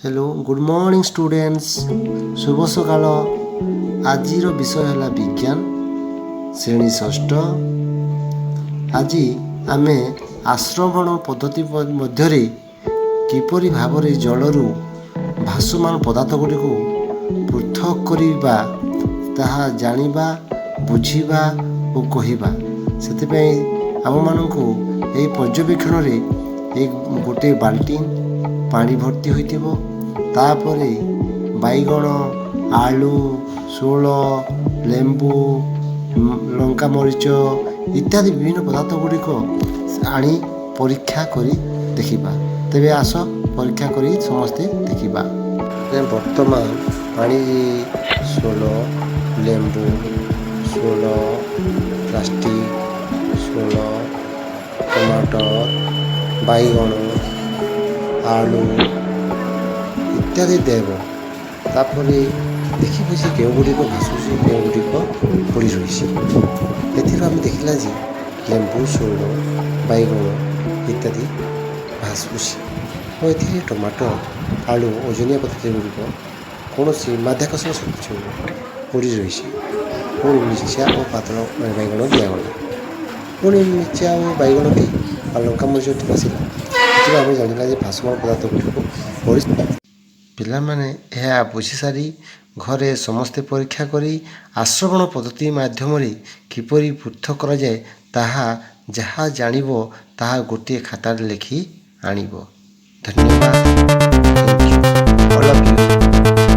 Hello, good morning students. ଶୁଭ ସକାଳ। ଆଜିର ବିଷୟ ହେଲା ବିଜ୍ଞାନ, ଶ୍ରେଣୀ ଷଷ୍ଠ। ଆଜି ଆମେ ଆସ୍ରବଣ ପଦ୍ଧତି ମଧ୍ୟରେ କିପରି ଭାବରେ ଜଳରୁ ଭାସମାନ ପଦାର୍ଥ ଗୁଡ଼ିକୁ ପୃଥକ କରିବା, ତାହା ଜାଣିବା, ବୁଝିବା ଓ କହିବା। ସେଥିପାଇଁ ଆମମାନଙ୍କୁ ଏହି ପର୍ଯ୍ୟବେକ୍ଷଣରେ ଏହି ଗୋଟିଏ ବାଲ୍ଟି ପାଣି ଭର୍ତ୍ତି ହୋଇଥିବ, ତାପରେ ବାଇଗଣ, ଆଳୁ, ଶୋଳ, ଲେମ୍ବୁ, ଲଙ୍କା, ମରିଚ ଇତ୍ୟାଦି ବିଭିନ୍ନ ପଦାର୍ଥ ଗୁଡ଼ିକ ଆଣି ପରୀକ୍ଷା କରି ଦେଖିବା। ତେବେ ଆସ, ପରୀକ୍ଷା କରି ସମସ୍ତେ ଦେଖିବା। ବର୍ତ୍ତମାନ ପାଣି, ଶୋଳ, ଲେମ୍ବୁ, ଶୋଳ, ପ୍ଲାଷ୍ଟିକ୍, ଶୋଳ, ଟମାଟର, ବାଇଗଣ, ଆଳୁ ଇତ୍ୟାଦି ଦେବ। ତାପରେ ଦେଖିବୁ ଯେ କେଉଁ ଗୁଡ଼ିକ ଭାସୁଛି, କେଉଁ ଗୁଡ଼ିକ ପଡ଼ି ରହିଛି। ଏଥିରୁ ଆମେ ଦେଖିଲା ଯେ ଲେମ୍ବୁ, ଶୋଳ, ବାଇଗଣ ଇତ୍ୟାଦି ଭାସୁଛି ଓ ଏଥିରେ ଟମାଟୋ, ଆଳୁ, ଓଜନିଆ ପଦାର୍ଥ ଗୁଡ଼ିକ କୌଣସି ମାଧ୍ୟାକର୍ଷଣ ଶକ୍ତି ଯୋଗୁଁ ପଡ଼ି ରହିଛି। ପୁଣି ମିର୍ଚା ଓ ପାତଳ ବାଇଗଣ ଦିଆଗଲା। ପୁଣି ମିର୍ଚା ଓ ବାଇଗଣଟି ଆଉ ଲଙ୍କା ମରିଚଟି ଭାସିଲା। ଏଥିରୁ ଆମେ ଜାଣିଲା ଯେ ଭାସମାନ ପଦାର୍ଥ ଗୁଡ଼ିକୁ ପଡ଼ି। ପିଲାମାନେ ଏହା ବୁଝିସାରି ଘରେ ସମସ୍ତେ ପରୀକ୍ଷା କରି ଆସ୍ରବଣ ପଦ୍ଧତି ମାଧ୍ୟମରେ କିପରି ପୃଥକ କରାଯାଏ, ତାହା ଯାହା ଜାଣିବ ତାହା ଗୋଟିଏ ଖାତାରେ ଲେଖି ଆଣିବ। ଧନ୍ୟବାଦ। Thank you all of you.